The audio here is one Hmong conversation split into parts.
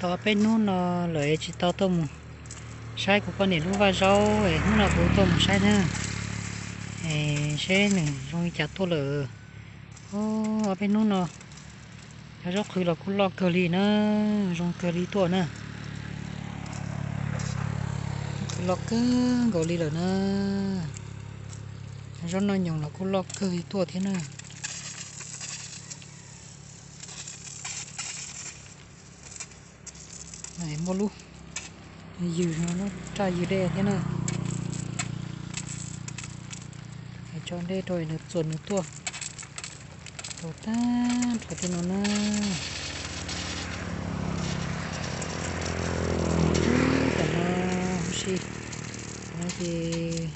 Tau peb hnub no lawm tsis tau tuaj mus saib kuv poj niam lub vaj zaub, hnub no kuv tuaj mus saib na, es seb nws zoo li cas tuaj lawm. Ob peb hnub no cov zaub qhwv los kuj loj kawg li na, zoo kawg li tuaj na. Qhwv los kawg nkaus li lawm na. Zaub noj nyoos los kuj loj kawg li tuaj thiab na. Muaj lub ywg, lub raj ywg dej thiab na. Tso dej rau nws txuas nws tuaj rau tag nrho tej no na. Tam no huv si, tam no ces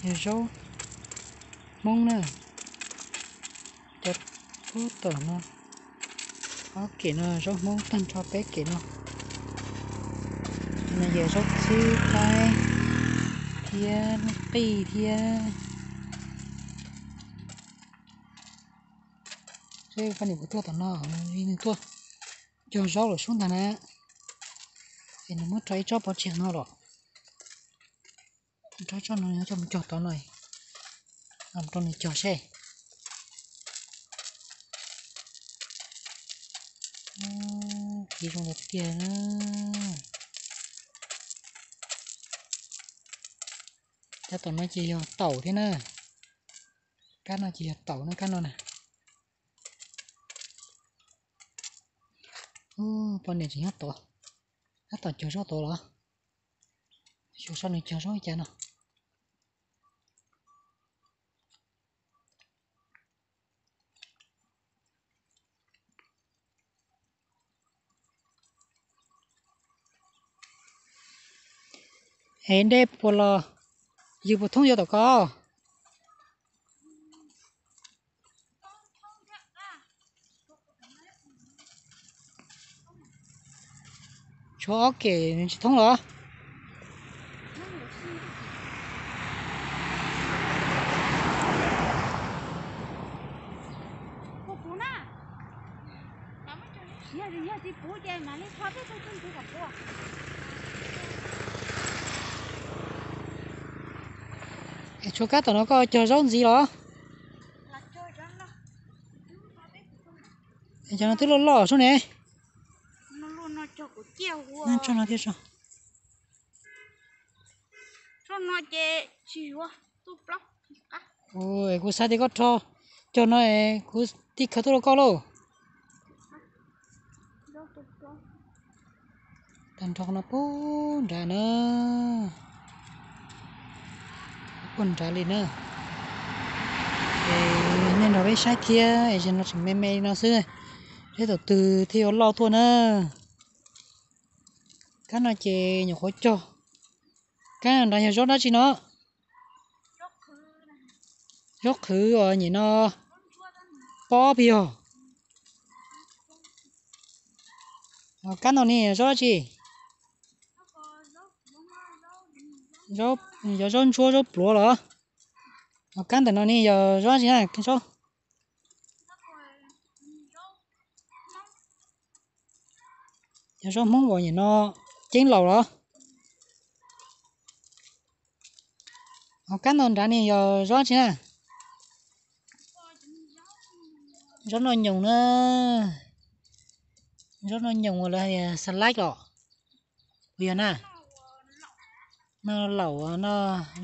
yog zaub Hmoob na. Cov pub tom no, ob kem no zaub Hmoob tag nrho peb kem no. No yog zaub txhwb qaib thiab qij thiab. Seb poj niam puas tuaj tom no, nws tuaj cog zaub lawm sub ntag na. Es nws muab rau ib tsob pov tseg no los. Rau tsob no coj mus cog tod no, rau nws cog seb. Kiv zoo li tiag. Cov tom no ces yog taum thiab na. Kab no ces yog taum na, kab no na. Poj niam tseem nyob tod, tab tom cog zaub tod los. Xyov saib nws cog zaub li cas no. Es dej puas los, ywg puas thoob yuav tom ko? Tshuav ob kem nws tsis thoob los? Es tshuav kab tom no koj cog zaub ntxiv los? Es cov no twb loj loj sub ne. Tso no thiab tso. Kuv xav tias koj rho cog no es kuv tij khaws tuaj rau koj lauj. Tag nrho no puag nrad na, puag nrad li na. Es nej nrog peb saib thiab, es no tseem me me li no xwb, seb thaum twg thiaj yuav loj tuaj na. Kab no ces nyuam qhuav cog. Kab nrad yog zaub dab tsi no? Zaub qhwv os, nyem no pob pig yog. Kab no ne zaub dab tsi? Yog zaub ntsuab zaub pluav los? Kab ntawm no ne yog zaub dab tsi na? Zaub, yog zaub Hmoob uas nyem no ceeb laus los? Kab no nrad ne yog zaub dab tsi na? Zaub noj nyoos na. Zaub noj nyoos uas lawv hais tias xas laib los? Puas yog na? Noj laus no,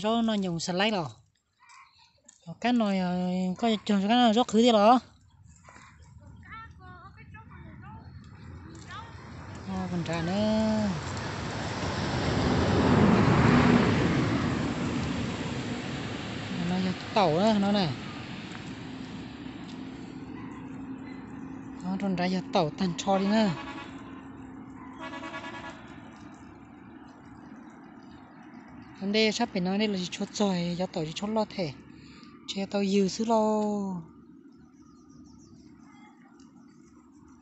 zaub noj nyoos xas laib los? Kab no koj cog kab no zaub qhwv thiab los? Nrad na. No yog taum no na. Rau nrad yog taum tag nrho li na. Ntej sab pem no dej los tsis tshua txog, cov taum tsis tshua loj thiab, tseem tau ywg xwb lauj.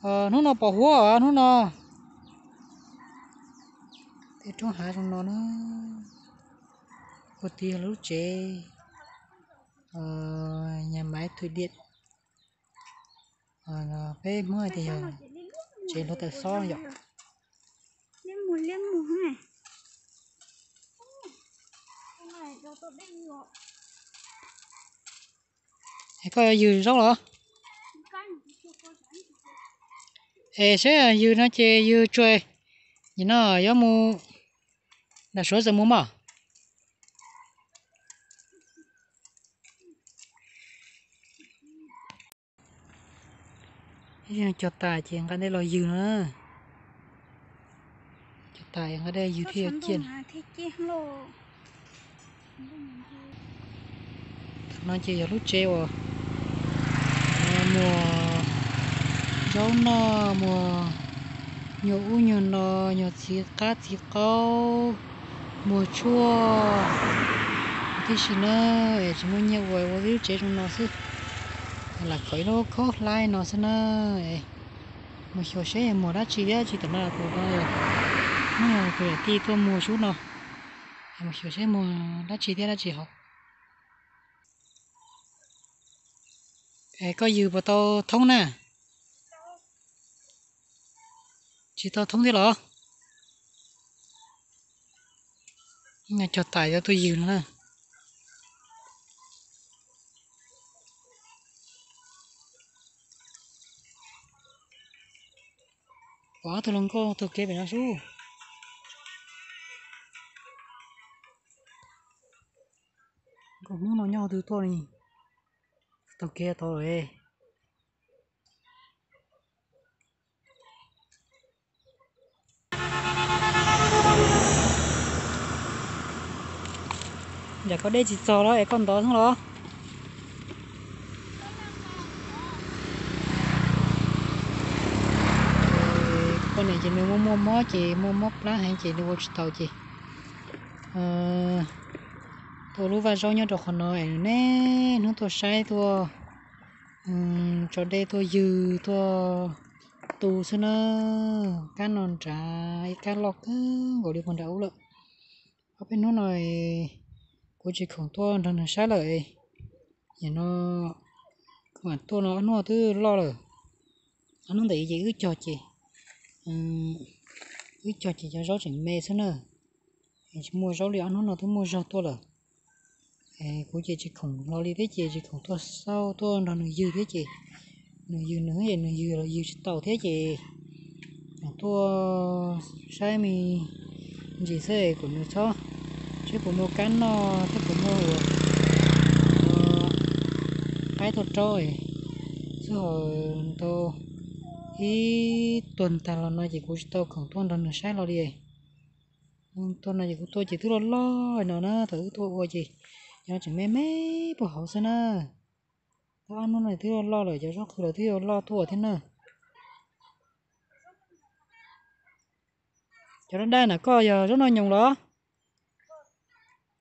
Hnub no pom huab hnub no. Tej roob hav zoo no na. Puag tid yog lub tsev nhà máy thủy điện. Peb Hmoob hais tias yog tsev hluav taws xob yom. Es koj yuav ywg zaub los? Es saib ywg no ces ywg tsuag, nim no yuav mus nram Suav txawm mus mog. Cog tas ces nqa dej los ywg no. Cog tas nqa dej ywg thiaj yuav ciaj. Thaum no ces yog lub tsev uas muag zaub noj, muag nyuag ub nyuag no, nyuag txiv qab txiv qaub, muag tshuaj tib si na. Es tsis muaj nyiaj ua, ua lub tsev zoo no xwb. Lam kom ib lub khaub hlab no xwb na. Mus xyuas seb muag dab tsi thiab tsis, tam no tus no yog tus yawm tij tuaj muag sub no. Mus xyuas seb muag dab tsi thiab dab tsi hauv. Es koj ywg puas tau thoob na? Tsis tau thoob thiab los? Cog tas yuav tuaj ywg no na. Pom ob tug hluas nkauj taug kev pem no sub. Nkauj Hmoob no nyob twg tuaj li? Taug kev tau lawm. Yam koj deb tsis txog los es koj ntov xwb los? Poj niam ces nws muaj muaj mob ces muaj mob plab heev ces nws ua tsis taus ces tuaj lub vaj zaub nyob rau qhov no es nws niaj hnub tuaj saib tuaj tso dej tuaj ywg tuaj tu xwb na. Kab no nrad ib kab loj kawg nkaus li puag nram ub lawm. Ob peb hnub no kuv tsis khoom tuaj nrog nws saib lawm. Nim no kuv mam tuaj no ob hnub twb loj lawm. Ob hnub ntawd ces wb cog ces, wb cog ces cov zaub tseem me xwb na. Tsis muaj zaub li, ob hnub no twb muaj zog tuaj lawm. Kuv ces tsis khoom hlo li thiab ces tsis khoom tuaj xauj tuaj nrog nws ywg thiab ces nws ywg nws, nws ywg los ywg tsis tau thiab ces tuaj saib me ntsis xwb, kom nws txhob, seb puas muaj kab noj thiab puas muaj ua qaib tuaj raub xwb. Ho tau ib tuag tag los no ces kuv tsis tau khoom tuaj nrog nws saib hlo li. Tuaj no ces kuv tuaj ces twb loj loj no na, thaum wb tuaj ua ces cov no tseem me me puag hauv xwb na. Tau ob hnub no twb loj loj lawm, cov zaub qhwv los twb yuav loj tuaj thiab na. Cov daj daj ntawm koj yog zaub noj nyoos los?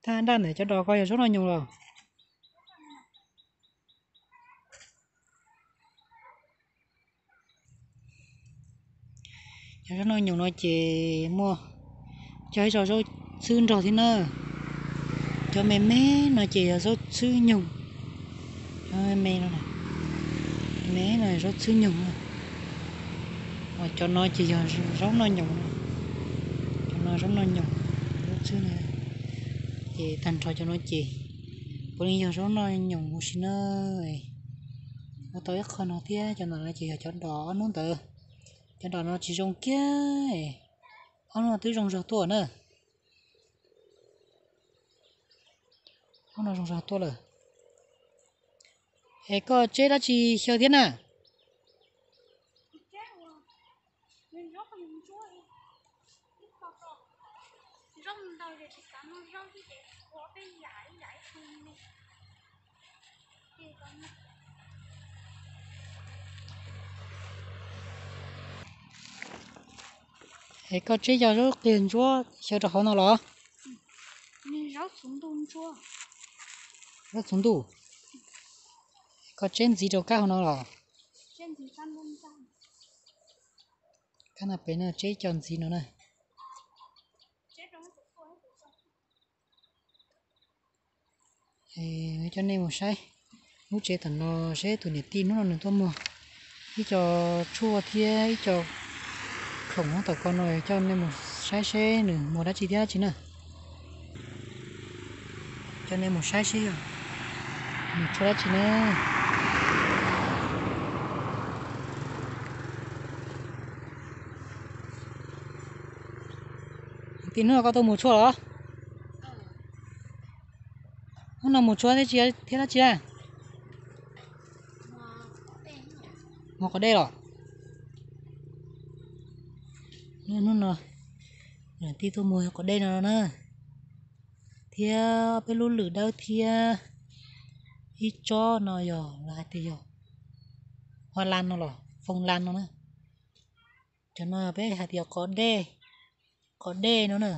Thaj daj ntawm cov dos koj yog zaub noj nyoos los? Cov zaub noj nyoos no ces muaj cog ib co zaub txhwb nrog thiab na. Cov me me no ces yog zaub txhwb nyoos. Cov me me no, me no zaub txhwb nyoos. Cov no ces yog zaub noj nyoos. Cov no zaub noj nyoos, zaub txhwb no. Ces tag nrho cov no ces puav leej yog zaub noj nyoos huv si na. Ua tau ib qho no thiab, cov no ces yog cov dos ob hnub ntawd. Cov dos no tsis zoo kiag, ob hnub no twb zoo zog tuaj na. Ob no zoo zog tuaj lawm. Es koj tseb dab tsi xyaw thiab na? Es koj tseb cov zaub qias ntsuab xyaw rau hauv no los? Zaub txhuv ntuj. Koj tseb ntxiv rau kab hauv no los? Kab no pem no tseb cov ntxiv no na. Coj nej mus saib lub tsev tom no seb tus niam tij hnub no nws tuaj muag ib co tshuaj thiab ib co khoom nyob tom ko no, coj nej mus saib seb nws muag dab tsi thiab dab tsi na. Coj nej mus saib seb yog mus tshuaj dab tsi na. Tij Hnub, koj tuaj mus tshuaj los? Hnub no mus tshuaj thiab dab tsi na? Mus qos dej los? Hnub no tij tuaj mus qos dej no na, thiab peb lub lwm dawb thiab ib tsob no yog lawv hais tias yog hoa lan no los foo lan no na. Cov no peb hais tias qos dej, qos dej no na,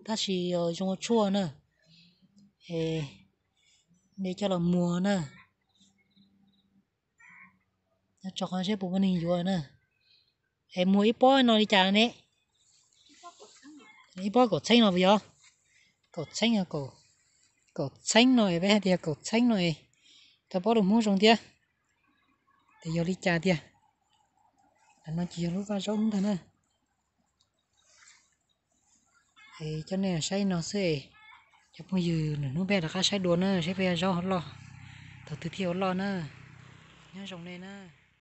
tab sis yog zoo ua tshuaj na, es de coj los muag na. Tso qhov seb puas muaj neeg yuav na. Es muag ib pob no li cas ne? Ib pob kaum txheeb no puas yog? Kaum txheeb, kaum txheeb no es peb hais tias kaum txheeb no es tau paub lus Hmoob zoo thiab. Ces yog li cas tiag? Ntawm no ces yog lub vaj zaub ntag na. Es coj nej saib no xwb, cov phooj ywg, lwm hnub peb rov qab saib dua na, saib peb zaub ho loj thaum twg thiaj ua loj na. Nyob zoo nej na.